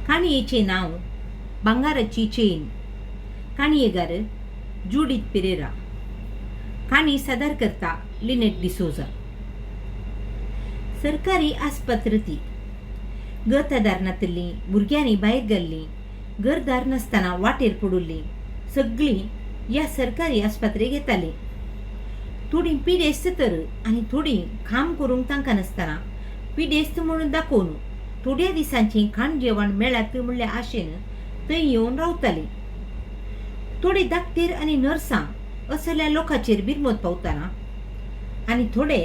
काणयेचें नांव भांगाराची चेन. काणयेगार जुडीत पिरेरा. काणी सादर करता लिनेट डिसोजा. सरकारी आस्पत्र ती गत आदार नातिल्लीं भुरग्यांनी भायर गेल्लीं, घरदार नासतना वाटेर पडिल्लीं सगळीं ह्या सरकारी आस्पत्रेक येतालीं. थोडीं पिडेस्त तर आनी थोडीं काम करूंक तांकां नासतना पिडेस्त म्हणून दाखोवन थोड्या दिसांचें खाण जेवण मेळत म्हणल्या आशेन थंय येवन रावतालीं. थोडे दाक्तेर आनी नर्सां असल्या लोकांचेर बिरमत पावताना आनी थोडे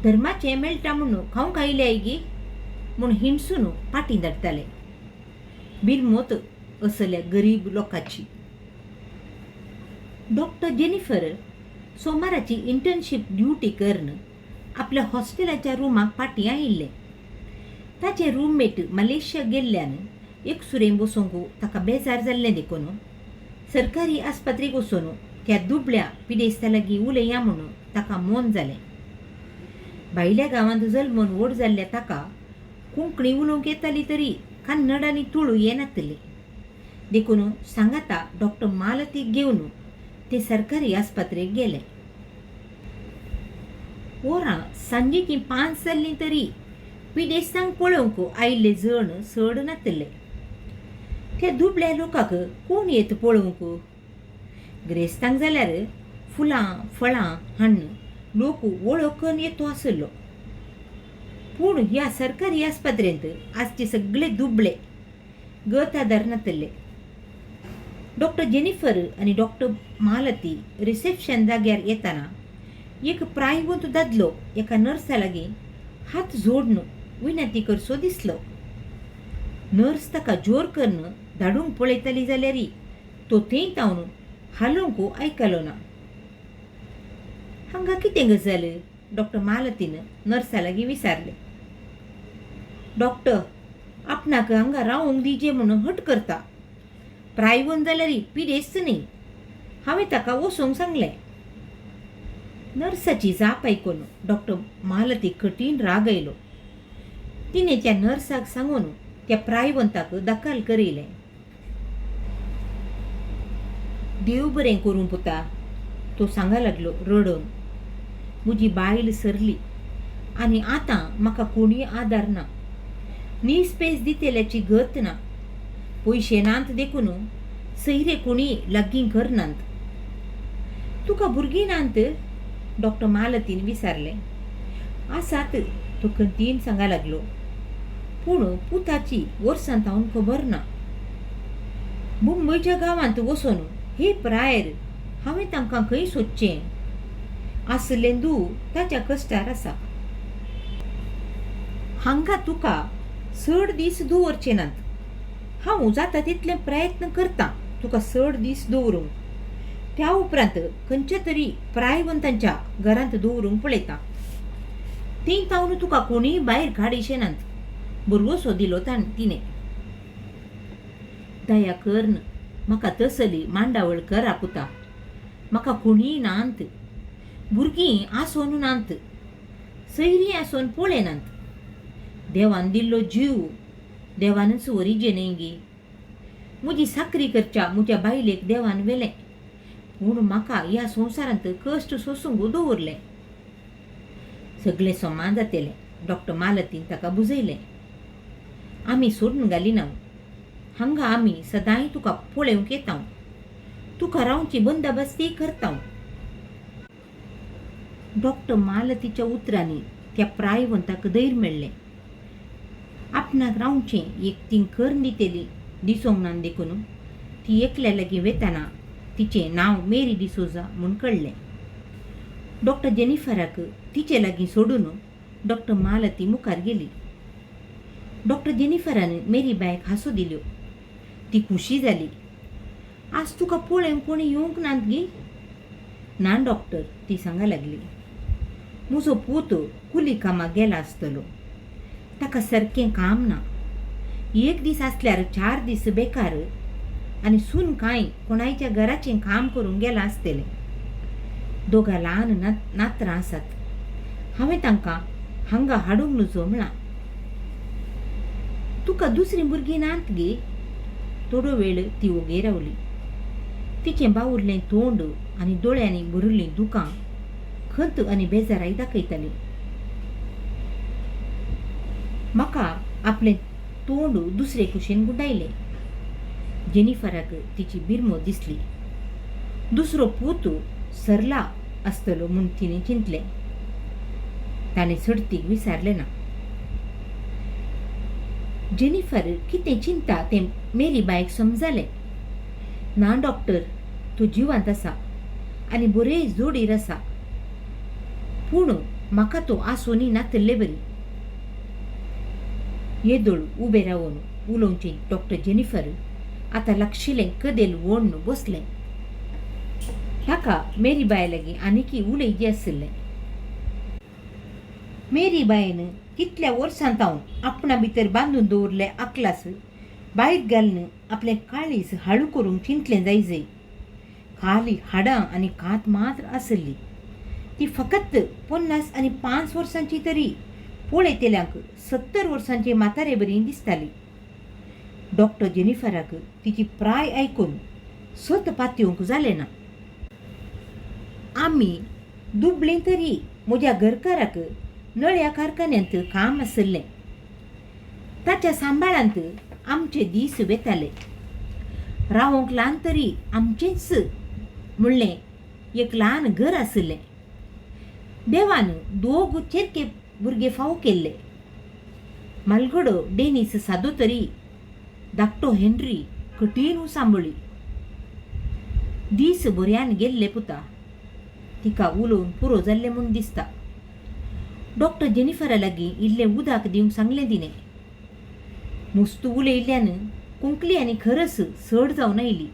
धर्माचें मेळटा म्हणून खावंक आयल्याय गी म्हूण हिणसून पाटीं धाडटाले. बिरमत असल्या गरीब लोकांची. डॉक्टर जेनिफर सोमाराची इंटर्नशीप ड्युटी करून आपल्या हॉस्टेलाच्या रुमाक पाटीं आयिल्लें. ताचें रुममेट मलेशिया गेल्ल्यान एकसुरें बसूंक ताका बेजार जाल्लें देखून सरकारी आस्पत्रेक वचून त्या दुबळ्या पिडेस्ता लागीं उलया म्हणून ताका मन जालें. भायल्या गांवांत जल्मून व्हड जाल्ल्या ताका कोंकणी उलोवंक येताली तरी कन्नड आनी तुळू येनातली देखून सांगाता डॉक्टर मालतीक घेवन ते सरकारी आस्पत्रेक गेले. वरां सांजेचीं 5 जाल्लीं तरी पिडेस्तांक पळोवंक आयिल्ले जण चड नातले. त्या दुबळ्या लोकांक कोण येत पळोवंक? ग्रेस्तांक जाल्यार फुलां फळां हाडून लोक वळखून येतो आशिल्लो. पूण ह्या सरकारी आस्पत्रेंत आजचे सगळे दुबळे गत आदार नातले. डॉक्टर जेनिफर आनी डॉक्टर मालती रिसेप्शन जाग्यार येताना एक प्रायवंत दादलो एका नर्सा लागीं हात जोडून विनंती करसो दिसलो. नर्स ताका जोर करून धाडूंक पळयताली जाल्यार तो थंय तावन हालोवंक आयकलो ना. हांगा कितें गजाल? डॉक्टर मालतीन नर्सा लागीं विचारलें. डॉक्टर आपणाक हांगा रावूंक दिजे म्हणून हट करता. प्रायवंत जाल्यार पिडेस्त न्ही. हांवें ताका वचूंक सांगलें. नर्साची जाप आयकून डॉक्टर मालती कठीण राग आयलो. तिणें त्या नर्साक सांगून त्या प्रायवंताक दखल करयलें. देव बरें करूं पुता, तो सांगा लागलो रडून. म्हजी बायल सरली आनी आतां म्हाका कोणूय आदार ना. नी स्पेस दितल्याची गत ना. पयशे नात देखून सैरे कोणीय लागीं करनात. तुका भुरगीं नात? डॉक्टर मालतीन विचारलें. आसात, तो खंतीन सांगा लागलो. पूण पुताची वर्सां तावन खबर ना. मुंबयच्या गांवांत वचून हे प्रायर हांवें तांकां खंय सोदचें? आसलें दू ताच्या कश्टार आसा. हांगा तुका चड दीस दवरचे नात. हांव जाता तितले प्रयत्न करतां तुका चड दीस दवरूंक. त्या उपरांत खंयच्या तरी प्रायवंतांच्या घरांत दवरूंक पळयतां. थंय तावन तुका कोणूय भायर काडिशे नात. भरवसो दिलो तिणें. दया करून म्हाका तसली मांडावळ करा पुता. म्हाका कोणीय नात. भुरगीं आसून नात. सैरीं आसून पळयनात. देवान दिल्लो जीव देवानच वरिजे न्हय गी. म्हजी साकरी करच्या म्हज्या बायलेक देवान व्हेलें. पूण म्हाका ह्या संवसारांत कश्ट सोसूंक दवरलें. सगळें समान जातलें. डॉक्टर मालतीन ताका बुजयलें. आमी सोडून घालिना. हांगा आमी सदांय तुका पळोवंक येता. तुका रावची बंदोबस्ती करता. डॉक्टर मालतीच्या उतरांनी त्या प्रायवंताक धैर्य मेळ्ळें. आपणाक रावचें एक ती करून दितली दिसूंक ना देखून ती एकल्या लागीं वेताना तिचें नांव मेरी डिसोजा म्हूण कळ्ळें. डॉक्टर जेनिफराक तिचे लागीं सोडून डॉक्टर मालती मुखार गेली. डॉक्टर जेनिफरान मेरी बायक हांसो दिल्यो. ती खुशी जाली. आज तुका पळोवंक कोणी येवंक नात गी? ना डॉक्टर, ती सांगा लागली. म्हजो पूत कुली कामाक गेला आसतलो. ताका सारकें काम ना. एक दीस आसल्यार 4 दीस बेकार आनी सून कांय कोणायच्या घराचें काम करूंक गेलां आसतलें. दोगां ल्हान नातरां आसात. हांवें तांकां हांगा हाडूंक नजो म्हळां. तुका दुसरीं भुरगीं नात गे? थोडो वेळ ती ओगी रावली. तिचें बावुरलें तोंड आनी दोळ्यांनी भरिल्लीं दुकां खंत आनी बेजाराय दाखयतालीं. म्हाका आपलें तोंड दुसरे कुशीन गुंडायलें. जेनिफराक तिची बिरमो दिसली. दुसरो पूत सरला आसतलो म्हूण तिणें चिंतलें. ताणें सडतीक विचारलें ना. जेनिफर कितें चिंता तें मेरी बायक समजालें. ना डॉक्टर, तो जिवांत आसा आनी बरे जोडीर आसा. पूण म्हाका तो आसोनी नातिल्ले बरी. येदोळ उबें रावन उलोवचें डॉक्टर जेनिफर आतां लागशिल्लें कदेल ओडून बसलें. ताका मेरी बाय लागीं आनीकय उलयचें आशिल्लें. मेरी बायन कितल्या वर्सां तावन आपणा भितर बांदून दवरिल्ले अकलास भायर घालून आपलें काळीज हाळू करूंक चिंतलें जायजय. खाली हाडां आनी कात मात्र आशिल्ली. ती फकत 55 वर्सांची तरी पळयतल्यांक 70 वर्सांचे म्हातारे बरी दिसताली. डॉक्टर जेनिफराक तिची प्राय आयकून सत पातयेवंक जालें ना. आमी दुबळीं तरी म्हज्या घरकाराक नळ्या कारखान्यांत काम आशिल्लें. ताच्या सांबाळांत आमचे दीस वेताले. रावंक ल्हान तरी आमचेंच म्हणलें एक ल्हान घर आशिल्लें. देवान दोग चेरके भुरगे फावो केल्ले. मालगडो डेनीस सादो तरी धाकटो हेनरी कठीण सांबळी. दीस बऱ्यान गेल्ले पुता. तिका उलोवन पुरो जाल्लें म्हूण दिसता. डॉक्टर जेनिफरा लागीं इल्लें उदक दिवंक सांगलें तिणें. मुस्तू उलयिल्ल्यान कुंकली आनी खरस चड जावन आयली.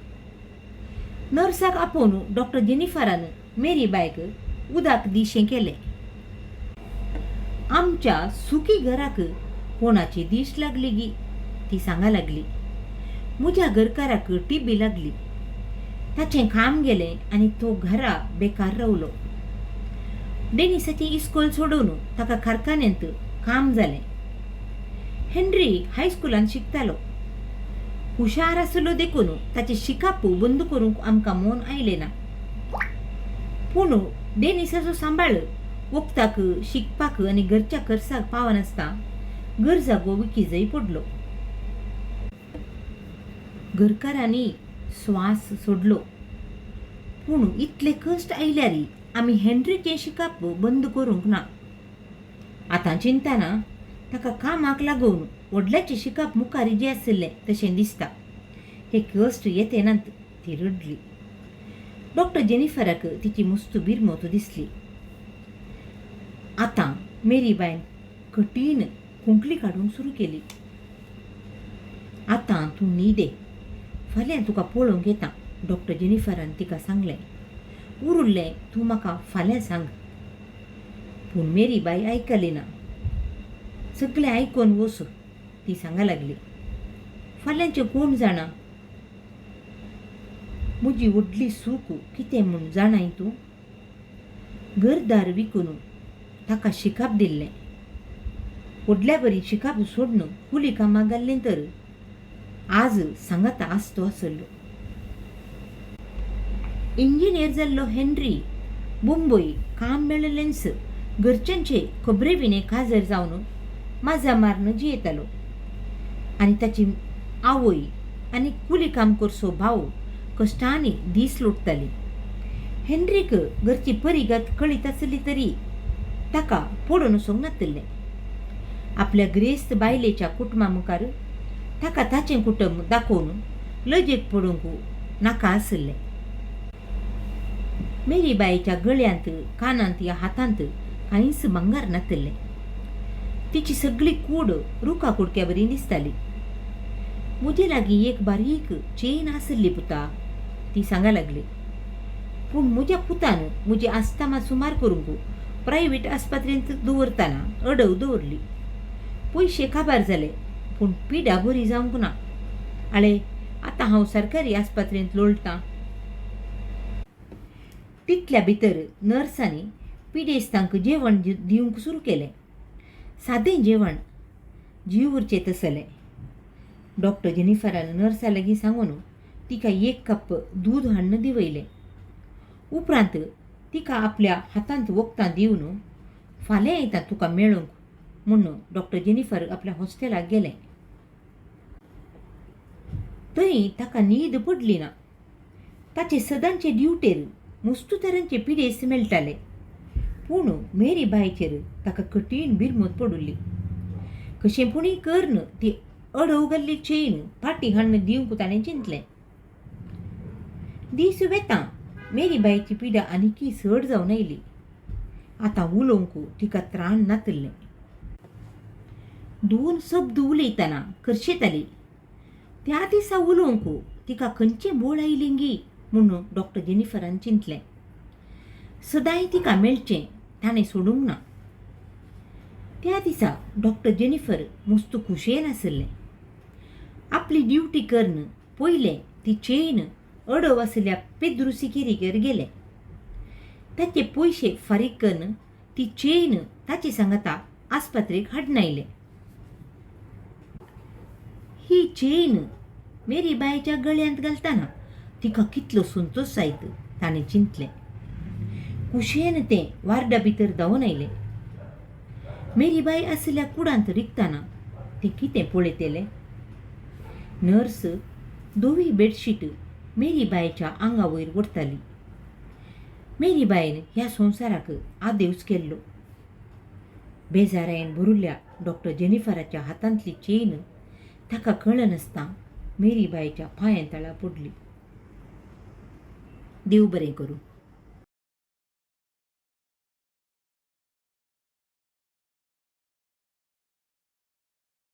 नर्साक आपोवन डॉक्टर जेनिफरान मेरी बायक उदक दिशें केलें. आमच्या सुखी घराक कोणाची दीश लागली गी, ती सांगा लागली. म्हज्या घरकाराक टिबी लागली. ताचें काम गेलें आनी तो घरा बेकार रावलो. डेनिसाचें इस्कोल सोडून ताका कारखान्यांत काम जालें. हेनरी हायस्कुलांत शिकतालो. हुशार आसलो देखून ताचें शिकाप बंद करूंक आमकां मन आयलें ना. पूण डेनिसाचो सांबाळ वखदाक, शिकपाक आनी घरच्या खर्चाक पावनासतना घर जागो विकीजय पडलो. घरकारांनी स्वास सोडलो. पूण इतले कश्ट आयल्यार आमी हेनरीचें शिकप बंद करूंक ना. आतां चिंतना ताका कामाक लागून व्हडल्याचें शिकप मुखार जें आशिल्लें तशें दिसता. हे कश्ट येते नात. ती रडली. डॉक्टर जेनिफराक तिची मुस्तू बिरमोत दिसली. आतां मेरी बायन कठीण खोंकली काडूंक सुरू केली. आतां तूं न्हिदे, फाल्यां तुका पळोवंक येता, डॉक्टर जेनिफरान तिका सांगलें. उरिल्लें तूं म्हाका फाल्यां सांग. पूण मेरी बाय आयकली ना. सगळें आयकून वस, ती सांगा लागली. फाल्यांचें कोण जाणा. म्हजी व्हडली सूख कितें म्हूण जाणाय तूं? घरदार विकून ताका शिकाप दिल्लें. व्हडल्या बरी शिकाप सोडून कुली कामाक घाल्लें तर आज सांगाता आसतो आसलो. इंजिनियर जाल्लो हेनरी मुंबय काम मेळिल्लेंच घरच्यांचे खबरे विणे काजर जावन माजा मारून जियेतालो आनी ताची आवय आनी कुली काम करचो भाव कश्टांनी दीस लोटताली. हेनरीक घरची परिगत कळीत आसली तरी ताका पडून वचूंक नातिल्लें. आपल्या ग्रेस्त बायलेच्या कुटुंबा मुखार ताका ताचें कुटुंब दाखोवन लजेक पडूंक नाका आशिल्लें. मेरी बायच्या गळ्यांत, कानांत या हातांत कांयच भांगर नातिल्लें. तिची सगळी कूड रुखा कुडक्या बरी दिसताली. म्हजे लागीं एक बारीक चेन आशिल्ली पुता, ती सांगा लागली. पूण म्हज्या पुतान म्हजी आस्तामा सुमार करूंक प्रायवेट आस्पत्रेंत दवरतना अडव दवरली. पयशे काबार जाले पूण पिडा बरी जावंक ना. आळे, आतां हांव सरकारी आस्पत्रेंत लोळटां. तितल्या भितर नर्सांनी पिडेस्तांक जेवण दिवंक सुरू केलें. सादें जेवण, जीव उरचें तसलें. डॉक्टर जेनिफरान नर्सा लागीं सांगून तिका एक कप दूद हाडून दिवयलें. उपरांत तिका आपल्या हातांत वखदां दिवन फाल्यां येता तुका मेळूंक म्हूण डॉक्टर जेनिफर आपल्या हॉस्टेलाक गेलें. थंय ताका न्हीद पडली ना. ताचे सदांचे ड्युटेर मुस्तू तरांचे पिडेस्त मेळटाले, पूण मेरी बायचेर ताका कठीण बिरमत पडिल्ली. कशें पुणी करून ती अडव घाल्ली चेन फाटीं हाडून दिवंक ताणें चिंतलें. दीस वेता मेरी बायची पिडा आनीकय चड जावन आयली. आतां उलोवंक तिका त्राण नातिल्लें. दोन शब्द उलयतना खर्शेताली. त्या दिसा उलोवंक तिका खंयचें बोळ आयलें गी म्हूण डॉक्टर जेनिफरान चिंतलें. सदांय तिका मेळचें ताणें सोडूंक ना. त्या दिसा डॉक्टर जेनिफर मस्त खुशयेन आशिल्लें. आपली ड्युटी करून पयलें ती चेन अडव आशिल्ल्या पेद्रू सिकेरीगेर गेलें. ताचे पयशे फारीक करून ती चेन ताचे सांगाता आस्पत्रेक हाडून आयलें. ही चेन मेरी बायच्या गळ्यांत घालतना तिका कितलो संतोश जायत ताणें चिंतलें. कुशेन तें वार्डा भितर धांवून आयलें. मेरी बाय आशिल्ल्या कुडांत रिगतना तें कितें पळयतलें? नर्स धवी बेडशीट मेरी बायच्या आंगा वयर ओडटाली. मेरी बायन ह्या संवसाराक आदेवच केल्लो. बेजारायेन भरिल्ल्या डॉक्टर जेनिफराच्या हातांतली चेन ताका कळनासतना मेरी बायच्या पांयां तळा पडली. देव बरें करूं.